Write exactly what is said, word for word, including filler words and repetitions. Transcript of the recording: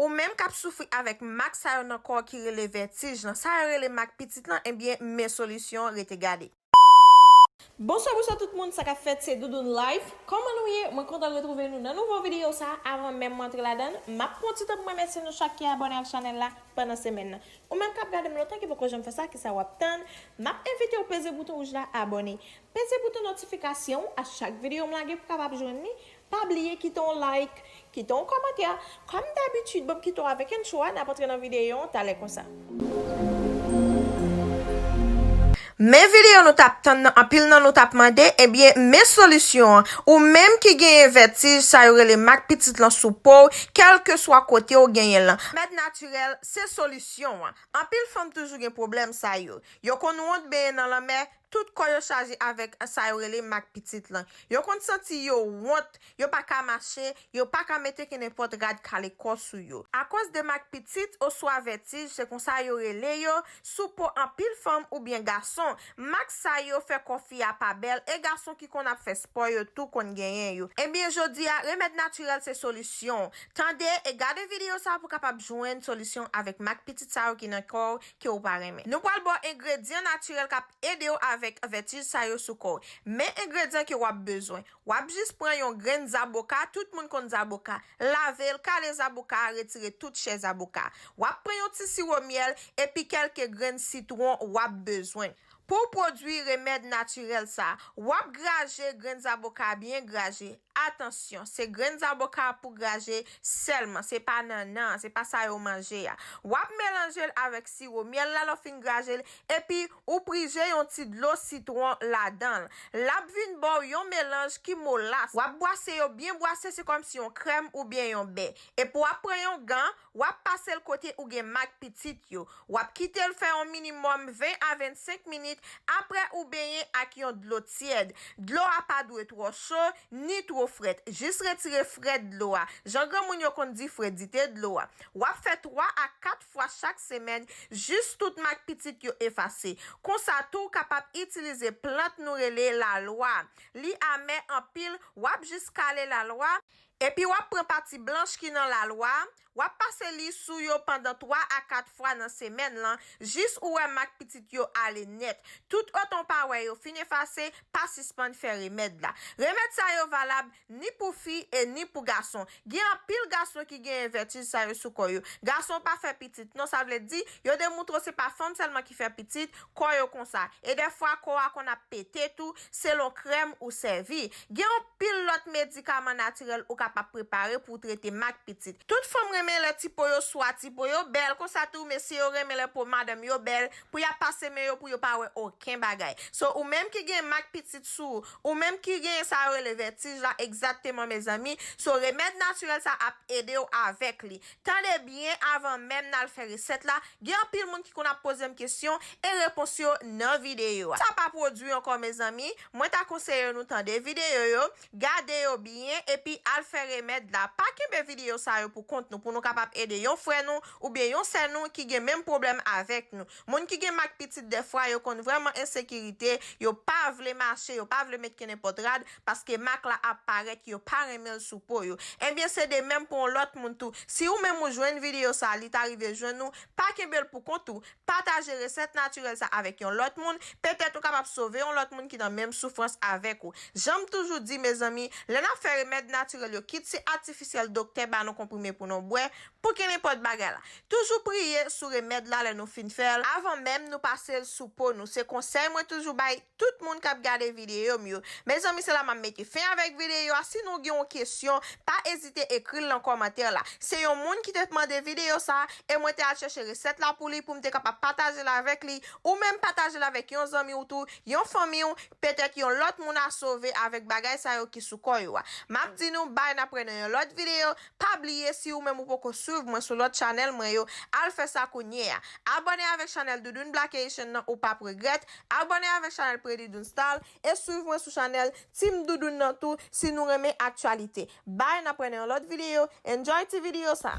Ou menm k ap soufri avèk mak sa yo nan kò w ki rele vètij lan, sa yo rele mak pitit lan, ebyen, men solisyon, rete gade. Bonswa, bonswa tout moun, sa k ap fèt, se Doudoune Life. Kòman nou ye? Mwen kontan retwouve nou nan nouvo videyo sa. Avan menm mwen antre ladan l, m ap pran ti tan pou mwen remèsye nou chak ki abòne ak chanèl la pandan semèn nan. Ou menm k ap gade m lontan ki poko janm fè sa, ki sa w ap tann? M ap envite w peze bouton wouj la, abòne. Peze bouton notifikasyon a chak videyo m lage pou w kapab jwenn li. Pa bliye kite yon like, kite yon kòmantè. Kòm dabitid, ban m kite w avèk entwo a, n ap antre nan videyo an talè konsa. Men videyo nou t ap tann nan, anpil nan nou t ap mande, ebyen, men solisyon an. Ou menm ki genyen vètij, sa yo rele mak pitit lan sou po w, kèlkeswa kote w genyen l lan. Remèd natirèl, se solisyon an. Anpil fanm toujou gen pwoblèm sa yo. Yo konn wont benyen nan lanmè, tout kò yo chaje avèk sa yo rele mak pitit lan. Yo konn santi yo wont, yo pa ka mache, yo pa ka mete kenenpòt rad kale kò sou yo. Akoz de mak pitit oswa vètij, se konsa yo rele yo, sou po anpil fanm oubyen gason. Mak sa yo fè kò fi a pa bèl, e gason ki konn ap fè spò yo tou konn genyen yo. Ebyen, jodi a, remèd natirèl se solisyon. Tande e gade videyo sa pou kapab jwenn solisyon avèk mak pitit sa yo ki nan kò w ke w pa renmen. Nou pral ba w engredyan natirèl k ap ede w avèk vètij sa yo sou kò w. Men engredyan ke w ap bezwen. W ap jis pran yon grenn zaboka, tout moun konn zaboka. Lave l, kale zaboka a, retire tout chè zaboka. W ap pran yon ti siwo myèl epi kèlke grenn sitwon w ap bezwen. Pou w pwodui remèd natirèl sa, w ap graje grenn zaboka byen graje. Atansyon, se grenn zaboka pou graje sèlman, se pa nannan an, se pa sa yo manje a. W ap melanje l avèk siwo myèl la lè w fin graje l, epi ou prije yon ti dlo sitwon ladan l. L ap vin ba w yon melanj ki molas. W ap bwase yo byen bwase, se kòmsi yon krèm oubyen yon bè. Epi w ap pran yon gan, w ap pase l kote ou gen mak pitit yo. W ap kite l fè yon minimòm ven a vennsenk minit, apre ou benyen ak yon dlo tyèd. Dlo a pa dwe twò cho, ni two frèt. Jis retire frèt dlo a. Jan granmoun yo konn di fredite dlo a. W ap fè twa a kat fwa chak semèn, jis tout mak pitit yo efase. Konsa tou, w kapab itilize plant nou rele lalwa. Li amè anpil, w ap jis kale lalwa. Epi w ap pran pati blanch ki nan lalwa, w ap pase li sou yo pandan twa a kat fwa nan semèn lan, jis ou wè mak pitit yo ale nèt. Toutotan w pa wè yo fin efase, pa sispann fè remèd la. Remèd sa yo valab ni pou fi e ni pou gason. Gen anpil gason ki genyen vètij sa yo sou kò yo. Gason pa fè pitit non, sa vle di, yo demoutre w se pa fanm sèlman ki fè pitit, kò yo konsa. E dèfwa, kò a konn ap pete tou, selon krèm ou sèvi. Gen anpil lòt medikaman natirèl ou kapab prepare pou w trete mak pitit. Tout fanm renmen lè ti po yo swa, ti po yo bèl, konsa tou mesye yo renmen lè po madanm yo bèl, pou y ap pase men yo pou yo pa wè okenn bagay. So, ou menm ki gen mak pitit sou ou, ou menm ki gen sa yo rele vètij la, egzakteman, mezanmi, so, remèd natirèl sa ap ede w avèk li. Tande byen avan menm n al fè resèt la, gen anpil moun ki konn ap poze m kesyon e repons yo nan videyo a. Sa pa pwodui ankò, mezanmi, mwen ta konseye nou tande videyo yo, gade yo byen, epi al fè remèd la. Pa kenbe videyo sa yo pou kont nou, pou nou kapab ede yon frè nou oubyen yon sè nou ki gen menm pwoblèm avèk nou. Moun ki gen mak pitit, dèfwa, yo konn vrèman ensekirite, yo pa vle mache, yo pa vle met kenenpòt rad, paske mak la ap parèt, yo pa renmen l sou po yo. Ebyen, se de menm pou yon lòt moun tou. Si ou menm ou jwenn videyo sa, li ta rive jwenn ou, pa kenbe l pou kont ou, pataje resèt natirèl sa avèk yon lòt moun, petèt ou kapab sove yon lòt moun ki nan menm soufrans avèk ou. Jan m toujou di, mezanmi, lè n ap fè remèd natirèl yo, kit se atifisyèl doktè ba nou konprime pou nou bwè, pou kenenpòt bagay la. Toujou priye sou remèd la lè nou fin fè l, avan menm nou pase l sou po nou. Se konsèy mwen toujou bay tout moun k ap gade videyo m yo. Mezanmi, se la m ap mete fen avèk videyo a. Si nou gen yon kesyon, pa ezite ekri l nan kòmantè la. Se yon moun ki te mande videyo sa, e mwen te al chèche resèt la pou li, pou m te kapab pataje l avèk li. Ou menm pataje l avèk yon zanmi w tou, yon fanmi w, petèt yon lòt moun a sove avèk bagay sa yo ki sou kò yo a. M ap di nou bay n ap wè nan yon lòt videyo. Pa bliye, si ou menm ou poko swiv mwen sou lòt chanèl mwen yo, al fè sa kounye a. Abòne avèk chanèl Doudoune Black Haitian nan, ou p ap regrèt. Abòne avèk chanèl Pretty Doune Style e swiv mwen sou chanèl Team Doudoune nan tou si nou renmen aktyalite. Bye, n ap wè nan yon lòt videyo. Enjoy ti videyo sa.